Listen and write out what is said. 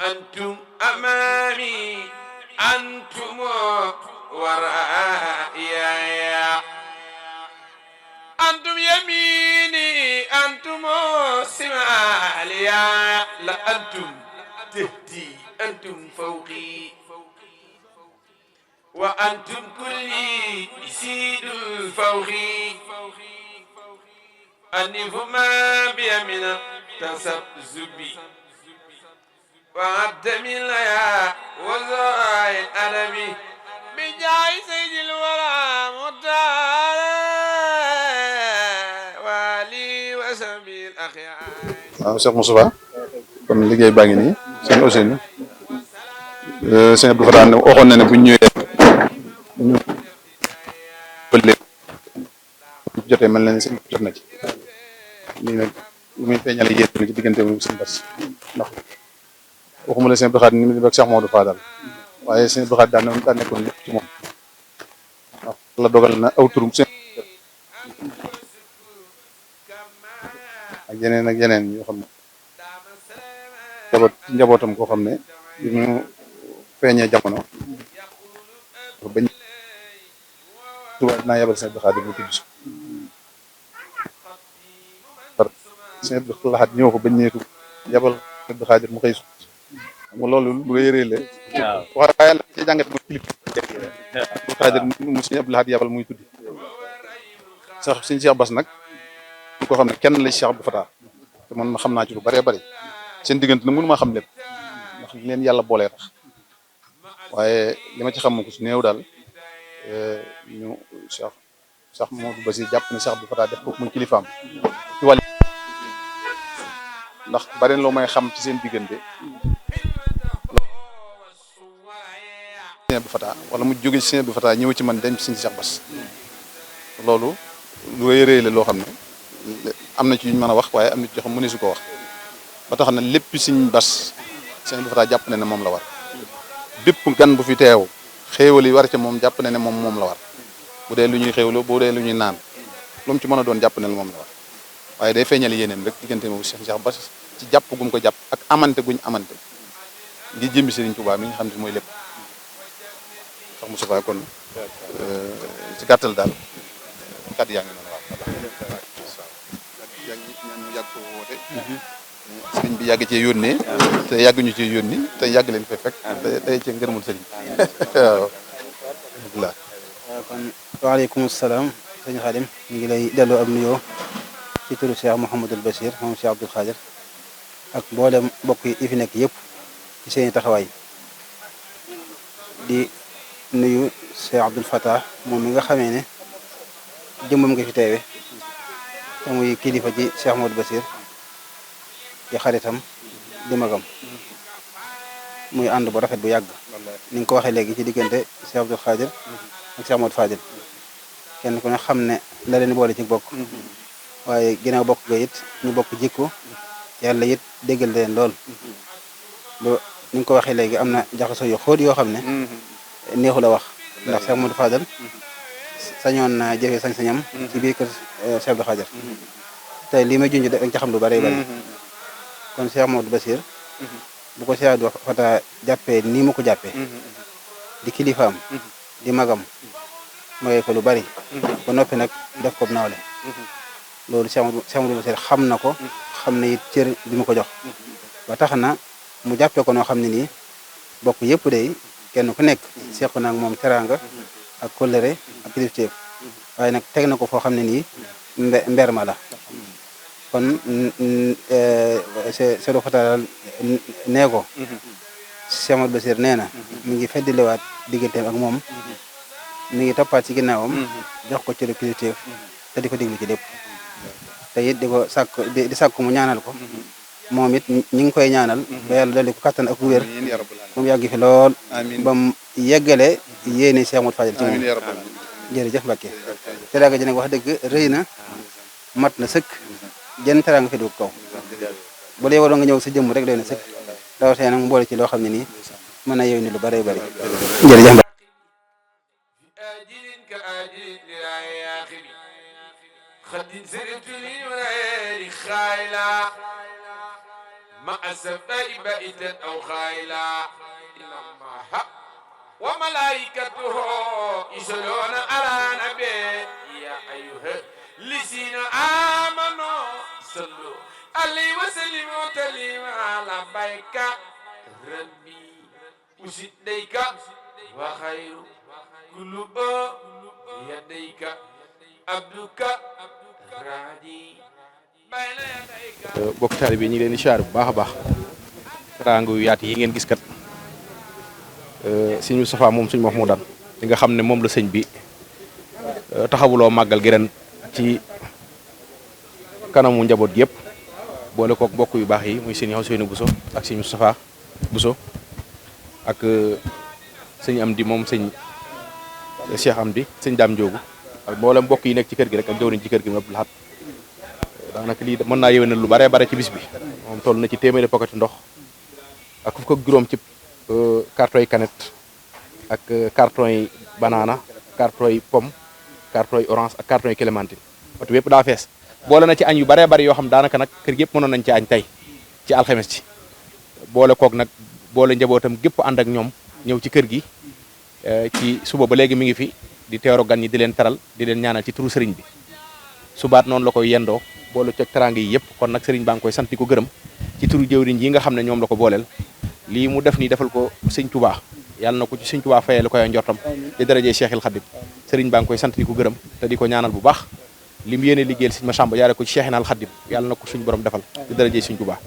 أنتم أمامي أنتم ورائي أنتم يميني أنتم شمالي لا أنتم تحتي أنتم فوقي وأنتم كلي سيد الفوقي أني فما بيمنا تسبزبي وعد من ليا وزاي الألمي بجاي سيد الورى مختار والي وسبي الأخيار. waaw Cheikh Moustapha kon liggéey baa ngi nii sëñ Ousseynou sëñ Abdou Fatah waxoon na ne bu ñu ñëwee ñu bële jotee mel na ni sëñ jot na ci lii nag lu muy feeñal yéen ci diggante mu sëñ Bass ndax waxuma la sëñ Abdou Fatah ni mu di ak Cheikh Modou Fadal waaye sëñ Abdou Fatah daa nekkoon lépp ci moom ndax la dogal na aw turum sëñ ak yeneen yoo xam ne njabootam koo xam ne bi mu feeñee jamono bañ tubaab dinaa yebal sëñ Abdou Khadre mu tudd si par sëñ Abdou Lahad ñëw ko bañ neetu yebal sëñ Abdou Khadre mu xëy su xam nga loolu lu rëy rëy la waaye la ci jàngat mooy kilif Abdou Khadre mu sëñ Abdou Lahad yebal muy tudd sax sëñ Cheikh Bass nag koo xam ne kenn la Cheikh Abdou Fatah te man ma xam naa ci lu bëree bëri seen diggante nag mënu maa xam lépp ndax leen yàlla boolee tax waaye li ma ci xam ko su néew daal ñu Cheikh Modou Bassir jàpp ne Cheikh Abdou Fatah def ko muy kilifaam ci wàll ndax bari na loo may xam ci seen diggante Sëñ Abdou Fatah wala mu jóge ci Sëñ Abdou Fatah ñëw ci man dem ci Sëñ Cheikh Bass loolu lu rëy rëy la loo xam ne am na ci yuñ mën a wax waaye am na ci yoo xam mëneesu ko wax ba tax na lépp Sëñ Bass Sëñ Abdou Fatah jàpp na ne moom la war bépp gan bu fi teew xéewal yi war ca moom jàpp na ne moom la war bu dee lu ñuy xéewlu bu dee lu ñuy naan lu mu ci mën a doon jàpp ne moom la war waaye day feeñal yéeneem rek diggante moom Cheikh Bass ci jàpp gum ko jàpp ak amante guñ amante ngi jëmbi Serigne Touba mi nga xam ne mooy lépp sax Moustapha kon ci gàttal daal kàddu yaa ngi noonu waaw ñu yàgg ko woote sëriñ bi yàgg cee yónnee te yàgg ñu cee yónni te yàgg leen fay fekk te tey cee ngërëmul sëriñ waaw alhamdulilah kon waaleykum salaam sëñ Xaadim ñu ngi lay delloo ab nuyoo ci turu Cheikh Mouhamadul Bachir moom Cheikh Abdoul Khadir ak mboolem mbokk yi fi nekk yëpp ci seeni taxawaay di nuyu Cheikh Abdoul Fatah moom mi nga xamee ne jëmmam nga fi teewe te muy kilifa ci Cheikh Mouhamadul Bachir di xaritam di magam muy ànd bu rafet bu yàgg ni nga ko waxee léegi ci diggante Cheikh Abdoul Khadir ak Cheikh Modou Fadil kenn ku ne xam ne la leen boole ci bokk waaye ginnaaw bokk ga it ñu bokk jikko yàlla it déggal leen lool lu ni nga ko waxee léegi am na jaxasoo yu xóot yoo xam ne neexu la wax ndax Cheikh Modou Fadil sañoon na jëfee sañ-sañam ci biir kër Cheikh Abdoul Khadir tey lii may junj da nga ca xam lu bari bari kon Cheikh Modou Bachir bu ko Cheikh Abdou Fatah jàppee nii mu ko jàppee di kilifaam di magam mooy ko lu bari ba noppi nag def ko nawle loolu Cheikh Modou Bachir xam na ko xam ne it cër bi mu ko jox ba tax na mu jàppee ko noo xam ne nii bokk yëpp day kenn ku nekk seq na ak moom teraanga ak kóllëre ak kilifteef waaye nag teg na ko foo xam ne nii mber ma la kon Cheikh Fatah nee ko Cheikh Modou Bachir nee na mi ngi feddiliwaat digganteem ak moom mi ngi toppaat ci ginnaawam jox ko cëru kilifteef te di ko diglu ci lépp te it di ko sàkk di sàkk mu ñaanal ko moom it ñi ngi koy ñaanal ba yàlla dolli ko kattan ak wér moom yàgg fi lool ba mu yeggale yéene Cheikh Modou Fadil ci moom jërëjëf Mbacke teraanga ji nag wax dëgg rëy na mat na sëkk jën teraanga fi du kaw bu dee waroon nga ñëw sa jëmm rek doy na sëkk rawatina nag mboole ci loo xam ne nii mën na yow ni lu bëree bëri jërëjëf خد سرت لي وليلي خايلة ما السبع بائتا أو خائلا إن الله وملائكته يصلون على النبي يا أيها الذين آمنوا صلوا عليه وسلموا تسليما لبيك ربي وسديك وخير كل يديك عبدك رادي بين يديك. bokk taalibe yi ñu ngi leen di siyaar bu baax a baax teraanga yu yaatu yi ngeen gis kat sëñ Moustapha moom sëñ Mahmoudane li nga xam ne moom la sëñ bi taxawuloo màggal gi ren ci kanamu njaboot gi yëpp boole kook mbokk yu baax yi muy sëñ Ousseynou Bousso ak sëñ Moustapha Bousso ak sëñ Amdi moom sëñ Cheikh Amdi sëñ Dame Ndiogu ak mboolem mbokk yi nekk ci kër gi rek ak jawriñ ci kër gi Abdou Lahad daanaka lii mën naa yéwénal lu bare bare ci bis bi moom toll na ci téeméeri pokkati ndox ak fukk ak juróom ci carton yi canette ak carton yi banana carton yi pomme carton yi orange ak carton yi clémentine oto yëpp daa fees boole na ci añ yu bare bari yoo xam daanaka nag kër gi yëpp mënoon nañ ci añ tey ci alxames ci boole kook nag boole njabootam gépp ànd ak ñoom ñëw ci kër gi ci suba ba léegi mi ngi fi di teeru gan ñi di leen teral di leen ñaanal ci turu sëriñ bi subaat noonu la koy yendoo boole ceg teraanga yi yëpp kon nag sëriñ baa ngi koy sant di ko gërëm ci turu jëwriñ yi nga xam ne ñoom la ko booleel lii mu def nii defal ko sëñ Touba yàlla na ko ci sëñ Touba fayee lu koy njortam di darajee Cheikhil Khadim sëriñ baa ngi koy sant di ko gërëm te di ko ñaanal bu baax li mu yéene liggéeyal sëñ Massamba jaare ko ci Cheikhina al Khadim yàlla na ko suñ borom defal di darajee sëñ Touba